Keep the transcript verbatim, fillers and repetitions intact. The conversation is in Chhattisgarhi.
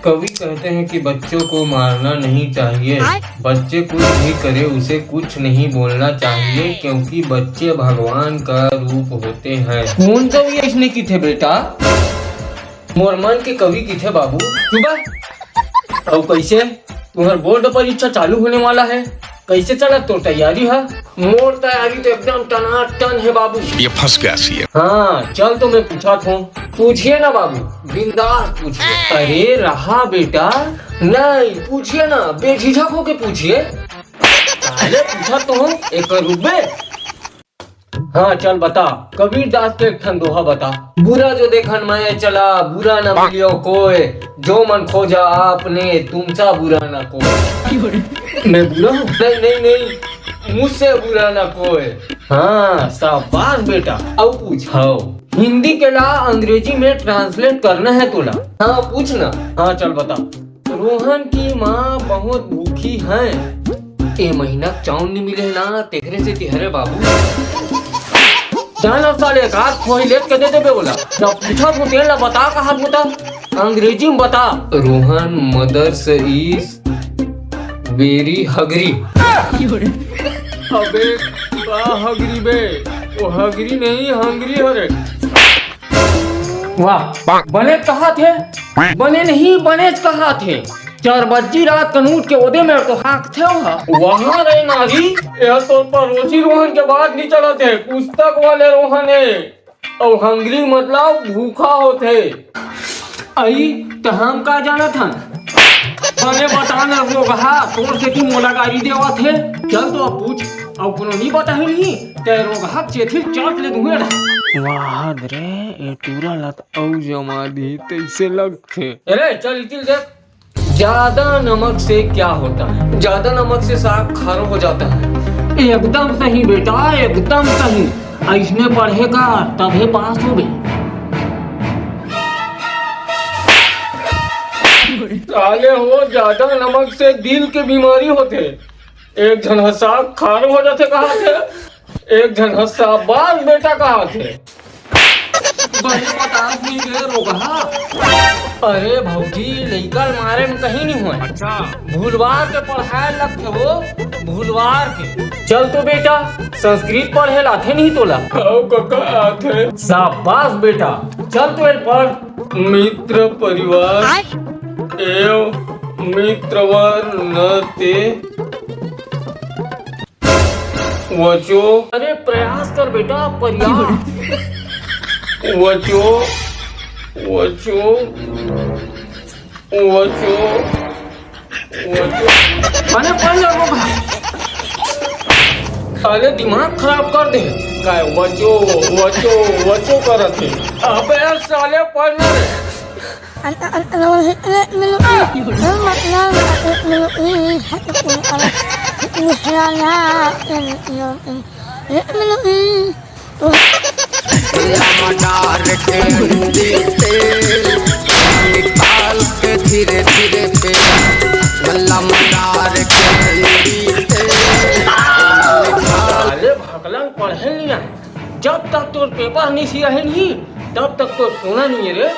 कवि कहते हैं कि बच्चों को मारना नहीं चाहिए, बच्चे कुछ भी करे उसे कुछ नहीं बोलना चाहिए, क्योंकि बच्चे भगवान का रूप होते हैं। कौन कवि इसने की थे बेटा? मोर मन के कवि की थे बाबू। सुबह। और कैसे? तुम्हारा बोर्ड परीक्षा चालू होने वाला है, कैसे चला तो तैयारी है? मोर तैयारी तो एकदम टनाटन है बाबू। ये फंस गया सी है। हाँ, चल तो मैं पूछा था। पूछिए ना बाबू, बिंदास पूछिए। अरे रहा बेटा, नहीं पूछिए ना, बेझिझक होके पूछिए। पहले पूछा तो हूँ, एक रुक बे। हाँ चल बता, कबीर दास के एक ठन दोहा बता। बुरा जो देखन मैं चला, बुरा न मिलियो कोय, जो मन खोजा आपने, तुमसा बुरा न कोय। मैं बुरा हूँ? नहीं नहीं नहीं, मुझसे बुरा न कोय। हाँ शाबाश बेटा। अब पूछ। हाँ, हिंदी के ला अंग्रेजी में ट्रांसलेट करना है तोला। हाँ पूछ ना। हाँ चल बता। रोहन की माँ बहुत भूखी है। ए महीना चाउर नी मिले ना, तेहरे से तिहरे बाबू। जान अब साले एक आध खोई लेत के दे देबे ओला। जब पूछा तो तेन ला बता कहा बता। अंग्रेजी में बता। Rohan mother is very hungry। अबे का हगरी बे? वो हगरी नहीं, hungry हरे। वाह, बने कहा थे, बने नहीं, बने कहा थे। चार बज्जी रात कन उठ के ओदे मेरे को हाँक थे वहाँ। वहाँ रे नारी, यह तो पड़ोसी रोहन के बात नहीं चला थे, पुस्तक वाले रोहन है। और hungry मतलब भूखा होते। आई, त हम का जानत हन? बने बता न रोगहा, तोर सेती मोला गारी देवत हे। चल तो अब पूछ, अउ कोनो नी बताही नहीं, ते रोगहा चेथिल चाट ले दूंगा। वाह रे, ए टूरा ला त अउ जमा दी, तैसे लगथे। अरे चल इतिल देख। ज्यादा नमक से क्या होता है? ज्यादा नमक से साग खारो हो जाता है। एकदम सही बेटा, एकदम सही। अइसने पढ़े का तभे पास होबे। साले हो, ज्यादा नमक से दिल के बीमारी होथे। एक झन ह साग खारो हो जाथे कहा थे, एक झन ह शाबाश बेटा कहा थे। बने बतास नहीं रे रोगहा। अरे भौजी, लइका ल मारे में कहीं नहीं हुआ। अच्छा। भूलवार के पढ़ाए लगथे वो, भूलवार के। चल तो बेटा, संस्कृत पढ़े लाथे नहीं तोला। आओ कका आथे। शाबाश बेटा, चल तो एक पढ़। मित्र परिवार आय। एव मित्रवर न ते वचो। अरे प्रयास कर बेटा, प्रयास। वचो, वचो, वचो, वचो। अरे पढ़ ले बाबा। साले दिमाग खराब कर दे। काय वचो, वचो, वचो करत हे। अबे साले पढ़ ना रे। लमडार के अंडी तेल निकाल के धीरे धीरे तेल, लमडार के अंडी तेल निकाल। अरे भकलंग पढ़े नहीं ना, जब तक तोर पेपर नहीं सिराहे नहीं, तब तक तो सोना नहीं है रे।